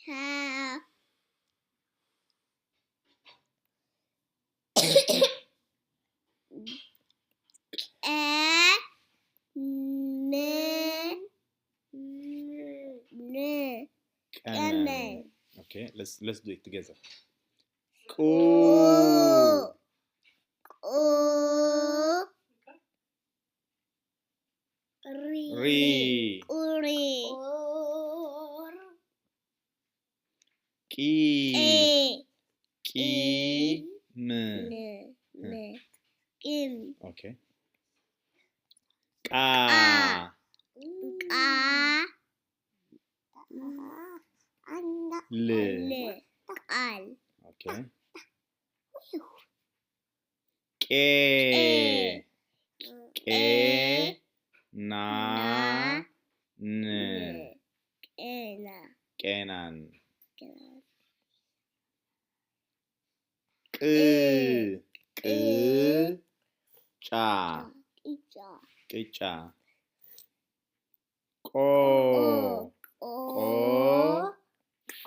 ቀ፣ ም፣ ን። ቀመል። Okay, let's, let's do it together. ቁ፣ ቁ፣ ሪ፣ ሪ። ቁሪ። ቁር። ቂ፣ ቂ። ቂ፣ ም። ም፣ ም። ቂም። Okay. ቃ፣ ቃ። ል፣ ል። ቃል። Okay. ቄ፣ ቄ። ቄ፣ ና፣ ና፣ ን። ን። ቄና። ቄናን። ቄናን። ቅ፣ ቅ። ቅ፣ ጫ። ቅጫ። ቅጫ። ቆ፣ ቆ። ቆ። ፎ።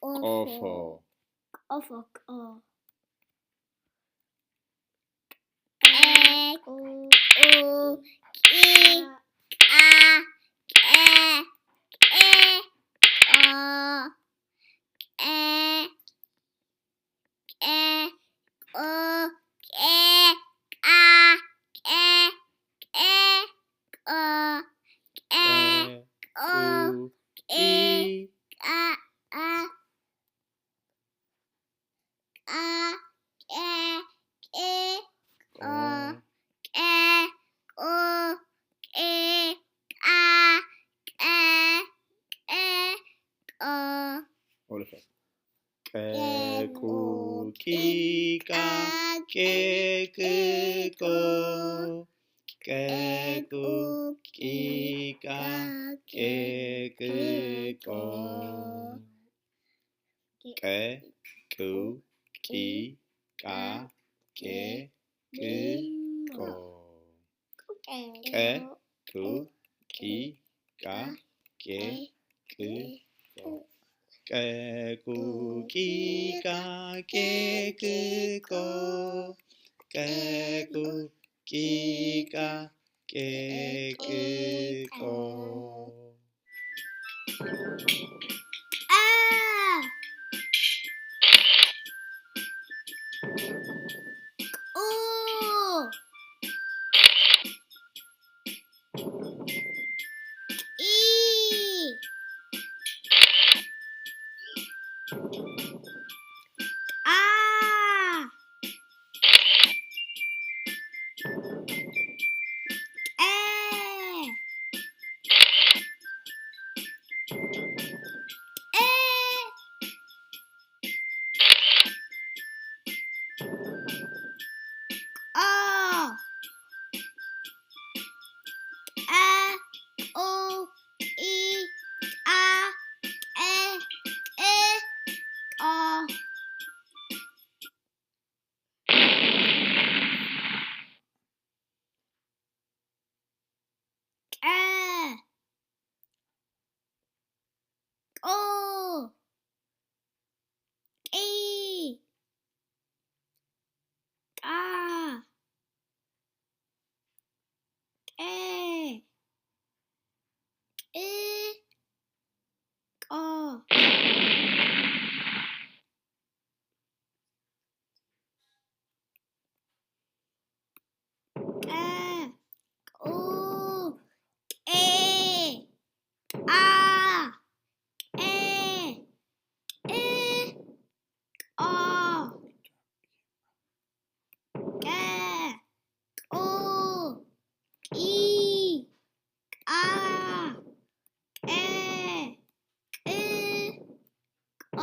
ቆፎ። ቆፎ። ቆፎ። ቆ። ቀ፣ ቁ፣ ቂ፣ ቃ፣ ቄ፣ ቄ፣ ቆ። ቀ፣ ቄ፣ ቆ፣ ቄ፣ ቃ፣ ቄ፣ ቄ፣ ቆ። ቀ፣ ቁ፣ ቂ፣ ቃ፣ ቃ፣ ቄ፣ ቄ፣ ቆ። ቆ። ቀ፣ ቁ፣ ቂ፣ ቃ፣ ቄ፣ ቄ፣ ቆ። All of us. ቀ፣ ቁ፣ ቂ፣ ቃ፣ ቄ፣ ቅ፣ ቆ። ቀ፣ ቁ፣ ቂ፣ ቃ፣ ቄ፣ ቅ፣ ቆ። ቀ፣ ቁ፣ ቂ፣ ቃ፣ ቄ፣ ቅ፣ ቆ። ቀ፣ ቁ፣ ቂ፣ ቃ፣ ቄ፣ ቅ፣ ቆ። ቀ፣ ቁ፣ ቂ፣ ቃ፣ ቄ፣ ቅ፣ ቆ። ቀ፣ ቁ፣ ቂ፣ ቃ፣ ቄ፣ ቅ፣ ቆ። ቀ፣ ቁ፣ ቂ፣ ቃ፣ ቄ፣ ቄ፣ ቆ። ቀ፣ ቁ፣ ቂ፣ ቃ፣ ቄ፣ ቅ፣ ቆ። ቀ፣ ቁ፣ ቂ፣ ቃ፣ ቄ፣ ቅ፣ ቆ። ቀ፣ ቁ፣ ቄ፣ ቃ፣ ቄ፣ ቅ፣ ቆ። ቀ፣ ቁ፣ ቂ፣ ቃ፣ ቄ፣ ቅ፣ ቆ።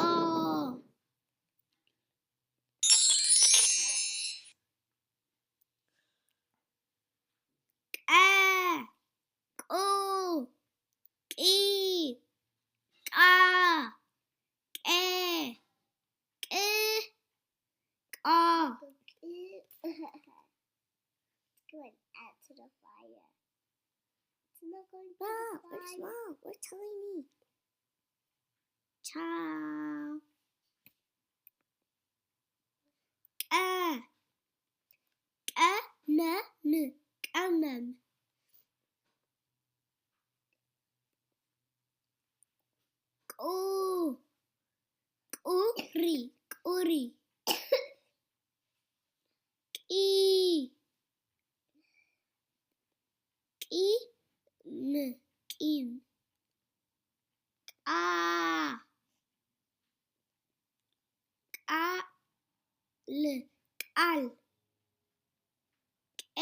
ቀ፣ ቁ፣ ቂ፣ ቃ፣ ቄ፣ ቅ፣ ቆ። Go and add to the fire. It's not going to the fire. We're telling me. ኣ። ቀ። ቀመም። ቀመም። ቁ። ቁሪ። ቁሪ። ቂ። ቂም። ቂም። ቃ። ቃል። ቃል። ቄ።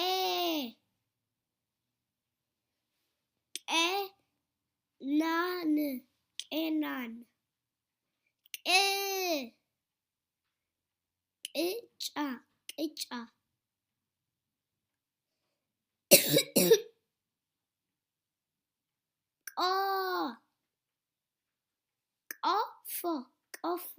ቄናን። ቄናን። ቅ። ቅጫ። ቅጫ። ቆ። ቆፎ። ቆፎ።